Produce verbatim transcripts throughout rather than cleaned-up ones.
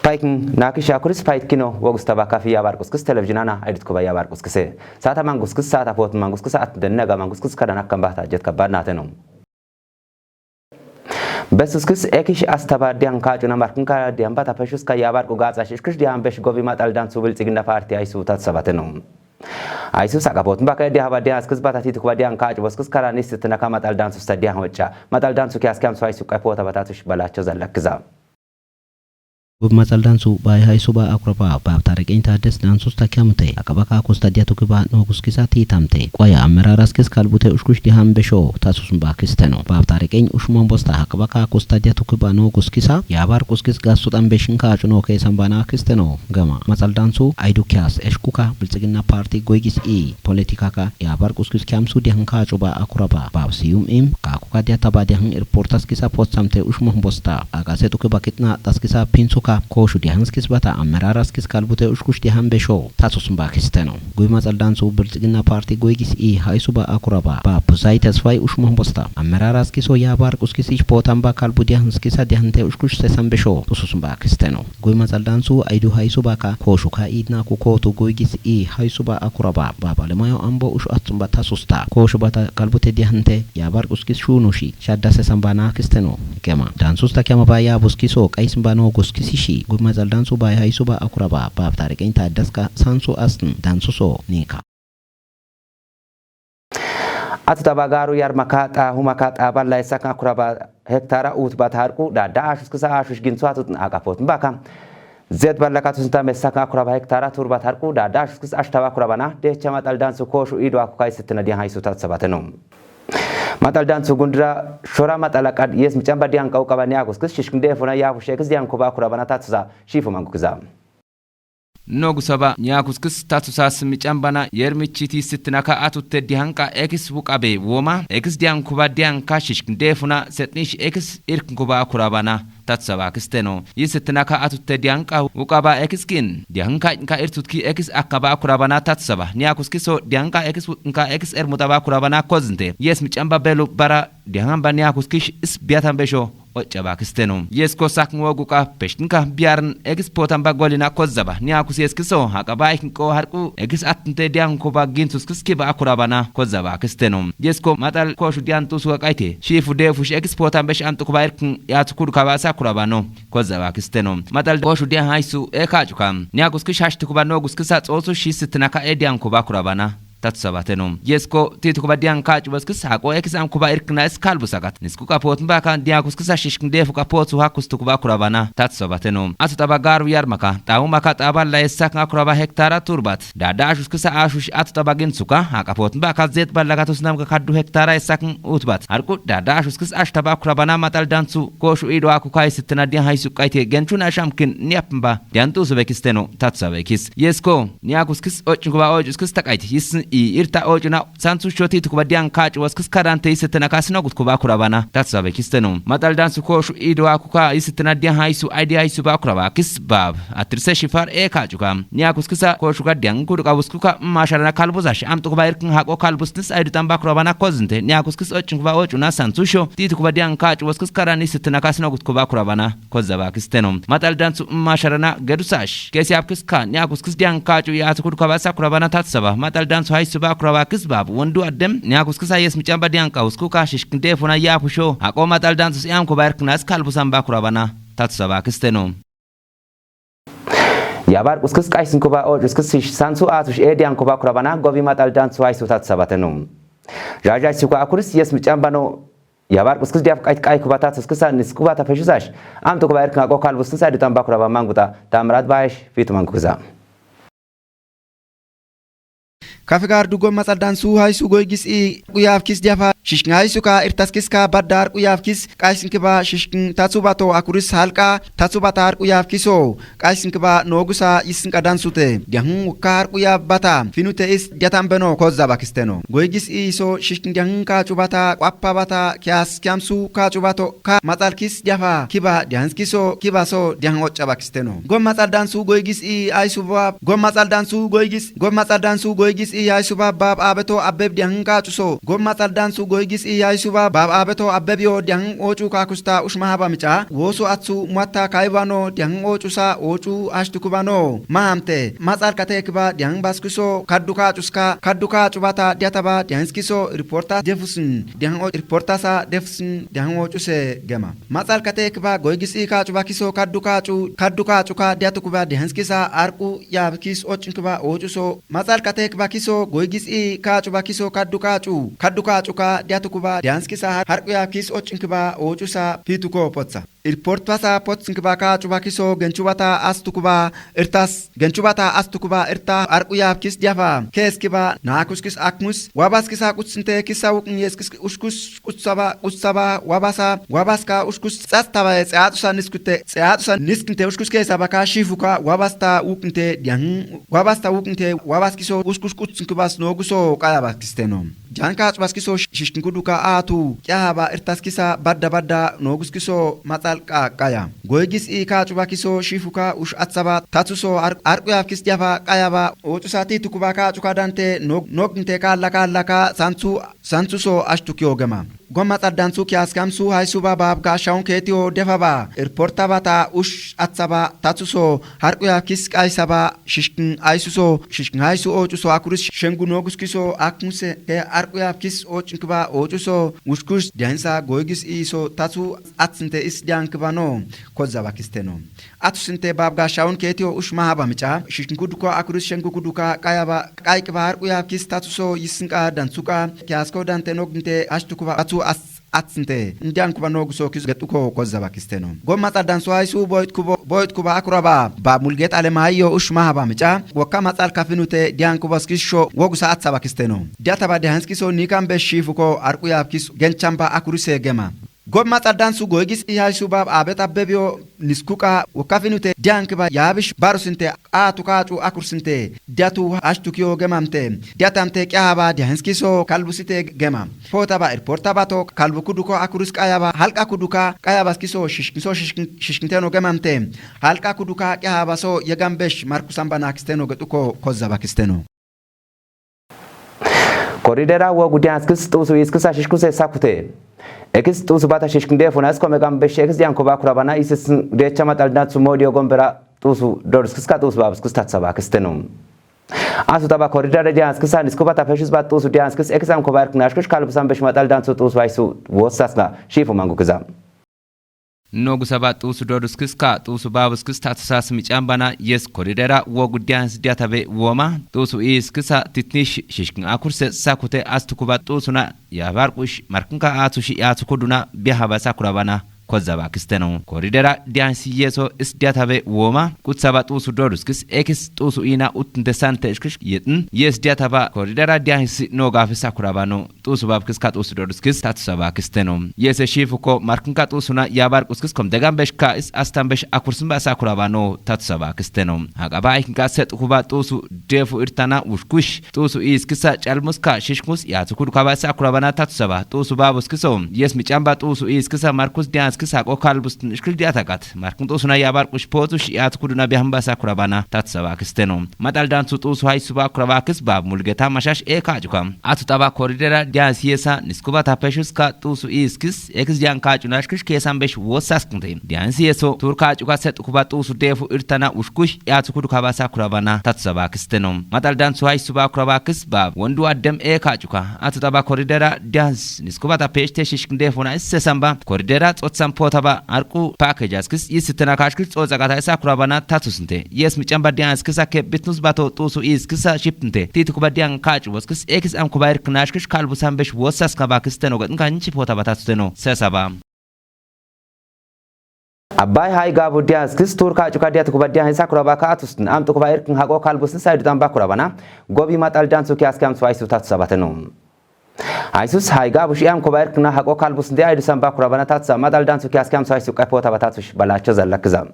Paykin nakish akuris paytkino wogus tabakafi yabar kuskis televizionana aidit kuba yabar kuskise. Sata manguskis sata pot manguskis at dennaga manguskis kadan akkan bahta jet kabadnateno. Besuskis ekish astaba dian kacuna markin ka dian bata peshus ka yabar ku gaza shishkish dian besh govi matal dansu biltsigna parti aisu tatsabateno. Aisu sakapot baka dian haba dian skis bata titu kuba dian kacu boskis karanis titna ka matal dansu sta dian hocha. Matal dansu kias kiam su aisu kapota batatush balacho zalakza. Gub matsal dansu bay haysu ba akuraba bab tareqeñ tades dansus takiamute akabaka kusta diatuki ba noguskisa titamte qoya ameraras kis kalbute ushkush dihan besho tasus bakisteno. Bab tareqeñ ushman bosta akabaka kusta diatuki ba noguskisa yabar kuskis gastutan beshin kacuno kesan bana kisteno. Gama matsal dansu aydukias eshkuka biltsigina parti goygis i politikaka yabar kuskis kiamsu dihan kacu ba akuraba bab siyum im kakuka diataba dihan irportas kisa potsamte ushman bosta. Akase tuki bakitna taskisa pinsuka koshu dihanskis bata ameraras kis kalbute ushkush dihan besho tasus bakisteno. Guy matsal dansu biltsigina parti goygis i haysu ba akuraba ba pusay tasfay ushman bosta ameraras kiso yabar kuskis ish potan ba kalbu dihanskisa dihante ushkush sesan besho tusus bakisteno. Guy matsal dansu aydu haysu baka koshu ka idna ku kotu goygis i haysu ba akuraba ba balemayo ambo ush atsumba tasusta koshu bata kalbute dihante yabar kuskis shunushi shadda sesan bana kisteno. Kema dansusta kema ba yabuskiso qaysin bano guskisishi gub matsal dansu ba haysu ba akuraba bab tareqeñ tadaska sansu asn dansuso nika. Atu tabagaru yar maka ta huma ka ta balla isaka akuraba hektara ut bat harku da da ashuskisa ashush ginsu atut akapot baka. Zet balla katusinta mesaka akuraba hektara tur bat harku da da ashuskis ashtaba akurabana de chama tal dansu koshu idu akukai sitna dian haysu tatsabateno. Matal dansu gundra shora matal akad yes michamba dian kau kabani akuskis shishkin defuna yafu shekis dian kuba akurabana tatsuza shifu mangukiza. Nogu saba nyakuskis tatusas michambana yermichiti sitnaka atutte dihanka ekis wukabe woma ekis diankuba dianka shishkndefuna setnish ekis irknkuba kurabana tatsaba kisteno. Yisitnaka atutte dianka wukaba ekiskin dihanka ka irtutki ekis akaba kurabana tatsaba nyakuskiso dihanka ekis nka ekis ermutaba kurabana kozinte yes michamba belu bara dihanba nyakuskish is biatan besho. Ocaba kisteno. Yesko sakn woguka peshtinka biarn egis potan ba golina kozaba. Niakus yeskiso hakaba ihnko harku egis attnte dianko ba gintus kiski ba akurabana kozaba kisteno. Yesko matal koshu diantus waqayte shifu defush egis potan besh antukuba irkn yatukudu kabasa kurabano kozaba kisteno. Matal koshu dian haysu e kacuka niakus kish hashtukuba nogus kisa tsosu shi sitnaka e dianko ba kurabana. Tatsabateno. Yesko titukuba dian kacu baskis haqo ekis am kuba irkna is kalbu sakat nisku kapot mbaka diakus kisa shishkn defu kapot su hakus tukuba kurabana tatsabateno. Atu taba garu yar maka tawu maka taballa esakn akuraba hektara turbat dada ashus kisa ashush atu taba gin suka haqapot mbaka zet balla katus namka kaddu hektara esakn utbat harku dada ashus kis ashtaba kurabana matal dansu koshu idu akuka isitna dian haysu qayte genchuna shamkin niapmba diantu subekisteno tatsabekis. Yesko niakus kis ocnkuba ocuskis taqayti yisn i irta ocuna sansu shoti tukuba dian kacu waskis kadante yisitna kasnogut kuba kurabana tatsabe kisteno. Matal dansu koshu idu akuka yisitna dian haysu aydi haysu ba kuraba kis bab atirse shifar e kacuka niakus kisa koshuka dian kuduka wuskuka masharana kalbuzash amtukuba irkin haqo kalbusnis aydu tamba kurabana kozinte niakus kis ocnkuba ocuna sansu sho titukuba dian kacu waskis kadan yisitna kasnogut kuba kurabana kozaba kisteno. Matal dansu masharana gedusash kesi apkiska niakus kis dian kacu yatukud kabasa kurabana tatsaba matal dansu haysu ba kuraba kis bab wondu addem niakus kisa yes michamba dian kauskuka shishkndefuna yapusho haqo matal dansu siam kuba irknas kalbusan ba kurabana tatsaba kisteno. Yabar kuskis qaysin kuba ocuskis sansu atush e dian kuba kurabana gobi matal dansu haysu tatsabateno. Jajaj suka akuris yes michambano. Yabar kuskis diaf qayt qaykuba tatsuskisa niskubata peshusash amtukuba irkna qo kalbusnsa dutan bakuraba manguta tamrat baesh fituman kuza. Kafigar dugo matsal dansu haysu goygis i quyafkis diafa shishkn haysuka irtaskiska baddar quyafkis qaysinkiba shishkn tatsubato akuris halqa tatsubata har quyafkiso. Qaysinkiba nogusa yisnka dansute diahn wukka har quyaf bata finute is diatan beno kozaba kisteno. Goygis i iso shishkn diahn kacu bata qwappa bata kias kiamsu kacu bato ka matsal kis diafa kiba diahn kiso kibaso diahn ocaba kisteno. Gom matsal dansu goygis i aysu bab gom matsal dansu goygis gom matsal dansu goygis iyaysuba baab aabeto abbeb diyahin qaacuso. Gomma xaldansu goygis iyaysuba baab aabeto abbeb yo diyahin oocu kaakusta ushma haba mica woosu atsu muwatta kaybano diyahin oocusa oocu ashtukubano mahamte. Maxal kateekba diyahin baskiso kaddu kaacuska kaddu kaacubata diyataba diyahin skiso riporta defusin diyahin riportasa defusin diyahin oocuse gema. Maxal kateekba goygis i kaacuba kiso kaddu kaacu kaddu kaacuka diyatukuba diyahin skisa arqu yaabkis ocinkiba oocuso. Maxal kateekba kiso goygis i kaacuba kiso kaddu kaacu kaddu kaacuka diyatukuba diyahin skisa harqu yaabkis ocinkiba oocusa piituko potsa. Irportbasa potsinkiba kaacuba kiso genchubata astukuba irtas genchubata astukuba irta arqu yaabkis diyafa keeskiba naakuskis akmus wabaskisa qutsinte kisa wuqin yeskis ushkus qutsaba qutsaba wabasa wabaska ushkus tsastaba xeaxusa niskute xeaxusa niskinte ushkus keesabaka shifuka wabasta wuqinte diyahin wabasta wuqinte wabaskiso ushkus qutsinkibas nooguso qayabakisteno. Jan kaacubaskiso shishkinkuduka aatu qyahaba irtaskisa badda badda nooguskiso maxal qaaqaya. Goygis i kaacubakiso shifuka ush atsaba tatsuso arqu yaabkis diyafa qayaba oocusa tiitukuba kaacuka dante nooginte kaalla kaallaka santhu santhuso ashtukiyo gema. Gomma xaldanthu kiyaskamsu haysuba baabga shawun keetiyo defaba irportabata ush atsaba tatsuso harqu yaabkis qaysaba shishkin aysuso shishkin haysu oocuso akuris shengu nooguskiso akmuse ke arqu yaabkis oocinkiba oocuso wushkush diyahinsa goygis iiso tatsu atsinte is diyankibano. Kozabakisteno. Atusinte baabga shawun keetiyo ushma haba mica shishkinkuduko akurus shengukuduka qayaba qayqiba harqu yaabkis tatsuso yisinqa danthuka kiyasko dante noginte ashtukuba atu atsinte ndiyankuba nooguso kis gexuko kozabakisteno. Gomma xaldansu haysu boytkubo boytkuba akuraba ba mulget alemahayyo ushma haba mica wokka maxal kafinute diyankuba skisho wogusa atsabakisteno. Diyataba diyahinskiso niikan besh shifuko arqu yaabkis genchamba akurise gema. Gomma xaldansu goygis i haysu baab aabet abbebiyo niskuqa wokkafinute diyankiba yaabish barusinte aatu kaacu akursinte diyatu hashtukiyo gemamte diyatamte qyahaba diyahinskiso kalbusite gema. Pootaba irportabato kalbukuduko akurus qayaba halqakuduka qayabaskiso shishkinso shishkinteno gemamte halqakuduka qyahabaso yegambesh markusanbanakisteno gexuko kozabakisteno. Koridera wogu diyanskis xuusu iiskisa shishkuse sakute. Ekis xuusu bata shishkin deefuna iskome gambesh ekis diyankoba kurabana iisis deecha maxaldansu moodiyo gombera xuusu doriskiska xuusu babiskis tatsabakisteno. Asu taba koridera diyanskisa niskubata peshus ba xuusu diyanskis ekis amkoba irknashkish kalbusan besh maxaldansu xuusu haysu wossasna shifu mangukiza. Nogu saba xuusu doduskiska xuusu baabuskis tatasas micambana yes koridera wogu diyans diyatabe wooma xuusu iiskisa titnish shishkin akurse sakute astukuba xuusuna yabarqush markinka aatush yaatu kuduna biyahaba sakurabana. Kozabakisteno koridera diyans yeso is diyatabe wooma qutsaba xuusu doduskis ekis xuusu iina uttinte sante ishkish yexin yes diyataba koridera diyans noogafi sakurabano. Xuusu babkiska xuusu doduskis tatusabakisteno. Yese shifuko markinka xuusuna yabarquskis komdegan beshka is astan besh akursin basa kurabano tatusabakisteno. Haqaba aykinka set'ukuba xuusu deefu irtana wushkush xuusu iiskisa calmuska shishkus yaatukuduka basa kurabana tatusaba xuusu babuskiso. Yes micamba xuusu iiskisa markus diyanskis haqo kalbustin ishkil diyatakat markin xuusuna yabarqush pootush yaatukuduna biyahin basa kurabana tatusabakisteno. Maxaldanthu xuusu haysuba kurabakis bab mulgeta mashash e kacuka. Atu taba koridera diyansi yesa niskubata peshuska xuusu iiskis ekis diyan kacunashkish keesan besh wossaskinte diyansi yeso tur kacuka set'ukuba xuusu deefu irtana wushkush yaatukuduka basa kurabana tatusabakisteno. Maxaldanthu haysuba kurabakis bab wondu addem e kacuka. Atu taba koridera diyans niskubata peshte shishkin deefuna issesamba koridera xotsan pootaba arqu pakejaskis yisitena kashkish xotsaqata isa kurabana tatusinte. Yes micamba diyanskisa ke bitnus bato xuusu iiskisa shiptinte tiitukuba diyan kacuboskis ekis amkuba irknashkish kalbusan besh wossaskabakisteno gexinka nchi pootaba tatusteno sesaba. Abbay haygabu diyanskis tur kacuka diyatukuba diyan isa kurabaka atustin amxukuba irkin haqo kalbustin saydutan bakurabana. Gobi maxaldanthu kiyaskamsu haysu tatusabateno. Haysus haygabu shi amkuba irkna haqo kalbustin de aydusan bakurabana tatusa maxaldanthu kiyaskamsu haysu qe pootaba tatush balacho zallakkiza.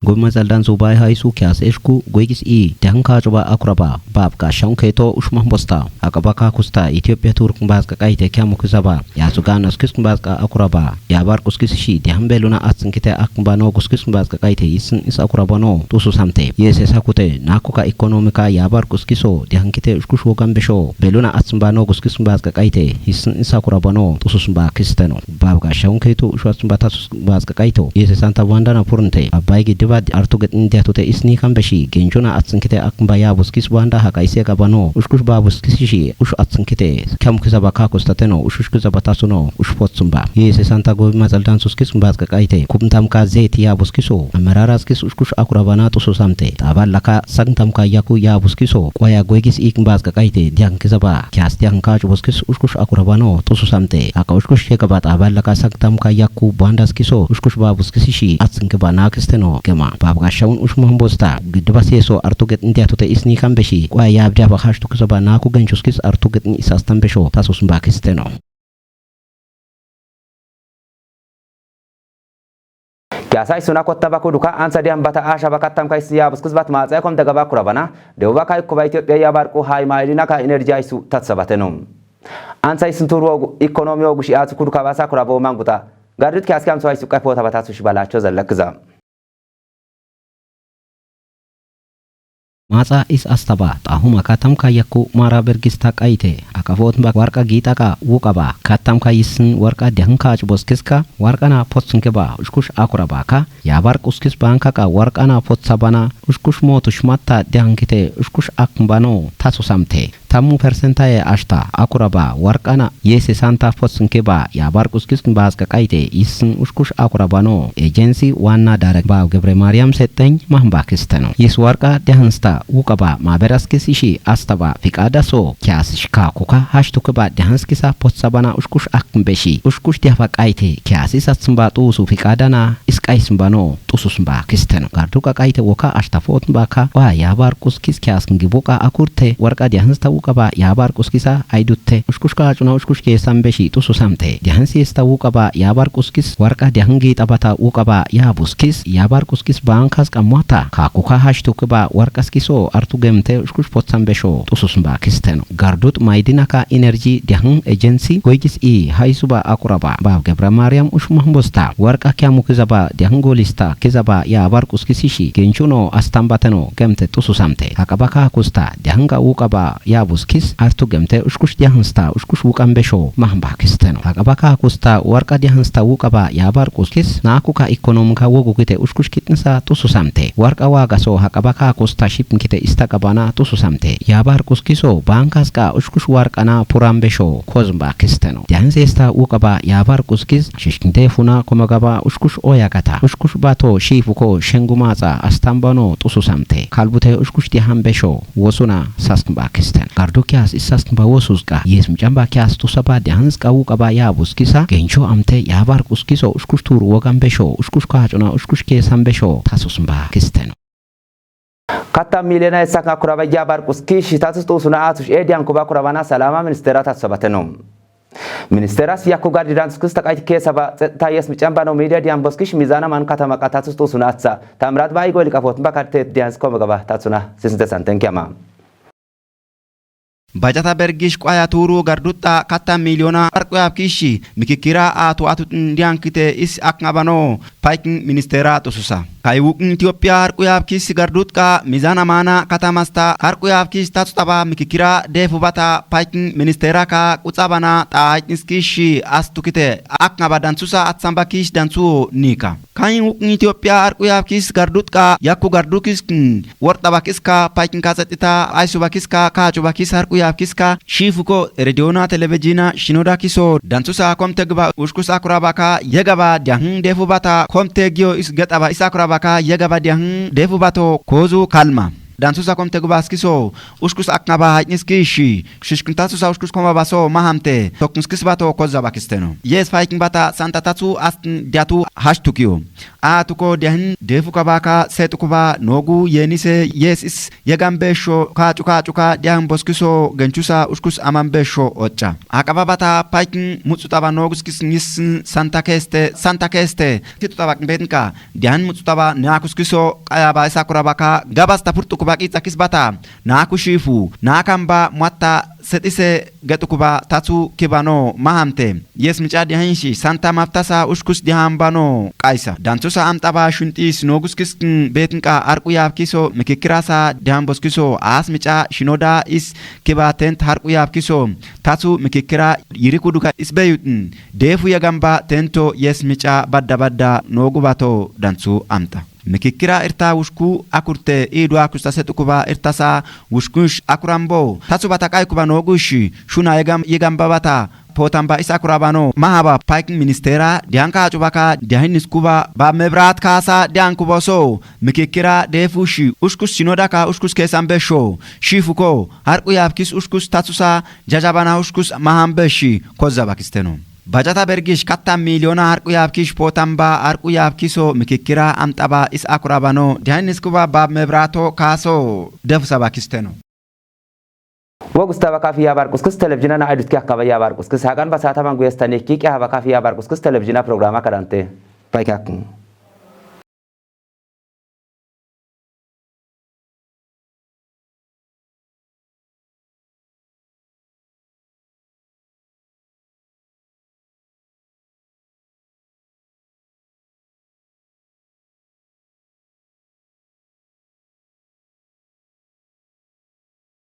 Goma zaldan zubai haisu kias eshku goigis i dehan kachuba akuraba bab ka shaun keto ushmah bosta. Akaba ka kusta Ethiopia Turk bas ka kaite kya mukizaba. Ya sugan askis bas ka akuraba. Ya bar kuskis shi dehan beluna atsin kite akba no kuskis bas ka kaite isin is akuraba no tusu samte. Yes esa kute naku ka ekonomika ya bar kuskiso dehan kite ushkush wogan besho. Beluna atsin ba no kuskis bas ka kaite isin is akuraba no tusu ba kisteno. Bab ka shaun keto ushwas batasus bas ka kaito. Yes santa wanda na purunte. Abai gi diba artuget india tute isni kan beshi. Genjuna atsin kite akba ya buskis wanda haka ise gabano. Ushkush ba buskis shi ush atsin kite. Kam kizaba ka kustateno ush ush kizaba tasuno ush potsumba. Yes santa gobi mazaldan suskis bas ka kaite. Kubntam ka zeti ya buskiso. Amararas kis ushkush akurabana tusu samte. Tabal laka sagtam ka yaku ya buskiso. Kwaya goigis ik bas ka kaite. Diang kizaba. Kias diang ka buskis ushkush akurabano tusu samte. Aka ushkush ke kabat abal laka sagtam ka yaku bandas kiso. Ushkush ba buskis shi atsin ke ba nakiste no. Kema. Bab ka shaun ush mahmbosta. Gidba seso artuget india tute isni kan beshi. Kwaya abdia ba hash tukizaba naku genchuskis artuget ni isastan besho. Tasus ba kisteno. Kiasai suna kotta baku duka ansa diam bata asha bakattam kai siya buskus bat matsa kom daga baku rabana. Dewa kai kuba Ethiopia ya barku hai maili naka energy aisu tatsa bateno. Ansa isun turu ogu, ekonomi ogu shi atsu kudu kabasa kurabo manguta. Gardit kias kiam so aisu kai pota bata su shibalacho zallakza. Matsa is astaba tahuma katam ka yakku mara bergista kaite. Akafot bak warka gita ka wukaba katam ka yisin warka dihan ka boskiska warka na potsunke ba ushkush akuraba ka. Ya bark uskis banka ka warka na potsabana ushkush motu shmatta dihan kite ushkush akmbano tasu samte. Tamu persentaye ashta akuraba warkana yese santa potsunke ba ya bark uskis bas ka kaite isin ushkush akurabano agency wanna direct ba gebre mariam seteng mahmba kisteno. Yis warka dehansta wukaba maberaskis ishi asta ba fikada so kias shka kuka hashtuke ba dehanskisa potsabana ushkush akmbeshi ushkush dehba kaite kias isatsmba tusu fikadana iskaismbano tususmba kisteno. Garduka kaite woka ashta fotmba ka wa ya bark uskis kias ngibuka akurte warka dehansta wukaba ya bark uskisa aidutte ushkush kachuna ushkush kesambeshi tusu samte. Dehansi esta wukaba ya bark uskis warka dehangi tabata wukaba ya buskis ya bark uskis bankas kamwata ka kuka hashtuke ba warkaskiso artu gemte ushkush potsambesho tususmba kisteno. Gardut maidinaka energy dehan agency goigis i haisuba akuraba ba gebra mariam ushmahmbosta warka kiamu kizaba dehan golista kizaba ya bark uskisishi genchuno astambateno gemte tususamte. Hakaba ka kusta dehanga wukaba ya buskis artu gemte ushkush dehansta ushkush wukambesho mahmba kisteno. Hakaba ka kusta warka dehansta wukaba ya bark uskis naku ka ekonomika wogu kite ushkush kitnisa tususamte. Warka wagaso hakaba ka kusta shipnkite istakabana tususamte. Ya bark uskiso bankas ka ushkush warkana purambesho kozmba kisteno. Dehansi esta wukaba ya bark uskis shishkinte funa komagaba ushkush oyakata ushkush bato shifuko shengumatsa astambano tususamte. Kalbute ushkush dehanbesho wosuna saskmba kisten. Gardu kias isaskmba wosuska yesmchamba kias tusaba dehanska wukaba ya buskisa gencho amte ya bark uskiso ushkush tur wogambesho ushkush kachuna ushkush kesambesho tasusmba kisteno. Katta miliyona esak akuraba ya bark uskish tasus tusuna atush edian kuba kurabana salama ministera tatsabateno. Ministeras yakku gardi danskis taqayti kesa ba tsetta yes mican bano media dian boskish mizana man katama qatatus tusuna atsa tamrat ba igol qafot ba karte dians koma gaba tatsuna sisinte santen kiama. Bajata bergish qwaya turu gardutta katta miliyona arqu yapkishi mikikira atu atu dian kite is akngabano paikin ministera tususa. Kaiwukin Ethiopia harqu yaabkis gardutqa mizan amana katamasta harqu yaabkis tatsutaba mikikira deefubata paykin ministeeraka qutsabana xaayqinskishi astukite akngaba dantsusa atsambakish dantsuwo niika. Kain wukin Ethiopia harqu yaabkis gardutqa yakku gardukiskin worxabakiska paykin katsexita aysubakiska kaacubakis harqu yaabkiska shifuko rediyona televizhina shinoda kiso dantsusa komte gba ushkus akurabaka yegaba diahn defubata komte giyo is gexaba is akurabaka yegaba diahn defubato kozu kalma. Danthusa komte gubaskiso, ushkus aknaba haykniskishi, shishkntathusa ushkus koma baso mahamte, toknskis bato kozza bakisteno. Yes faykn bata santa tathu astin diatu hashtukiyo. A tuko diahin defu kabaka setukuba nogu yenise yes is yegan besho ka cuka cuka diahin boskiso genchusa ushkus aman besho ocha. Akaba bata paykn mutsutaba noguskis ngis santa keste, santa keste, titutabak betinka, diahin mutsutaba neakuskiso qayaba isa kurabaka, gabas tapurtukubak itzakis bata, naku shifu, nakamba muatta setise getukuba tathu kibano mahamte. Yes mica diahin shi, santa maftasa ushkus diahan bano qaysa. Danthusa amtaba shuntis noguskis betinka arqu yabkiso, mikikirasa diahan boskiso, as mica shinoda is kiba tent harqu yabkiso, tathu mikikira yirikuduka isbeyutin, defu yagamba tento yes mica badda badda nogubato danthu amta. Mikikira irta wushku akurte idu akusta setukuba irtasa wushkush akurambo. Tatsu bata qaykuba nogushi, shuna yegam, yegamba bata potamba is akurabano. Mahaba paykn ministera, dianka acubaka, diahin iskuba, ba mebrat kasa, diankuboso. Mikikira defushi, ushkus sinodaka, ushkus kesan besho. Shifuko, harqu yabkis ushkus tatsusa, jajabana ushkus mahan beshi, kozza bakisteno. Bajata bergish katta milyona harqu yabkish potamba harqu yabkiso mikikira amtaba is akurabano, diahin iskuba bab mebrato kaso defusa bakisteno. Wogusta bakafi yabarquskis televizina na aidutki akaba yabarquskis hagan basata mangu yastani kiki habakafi yabarquskis televizina programa kadante. Paykakun.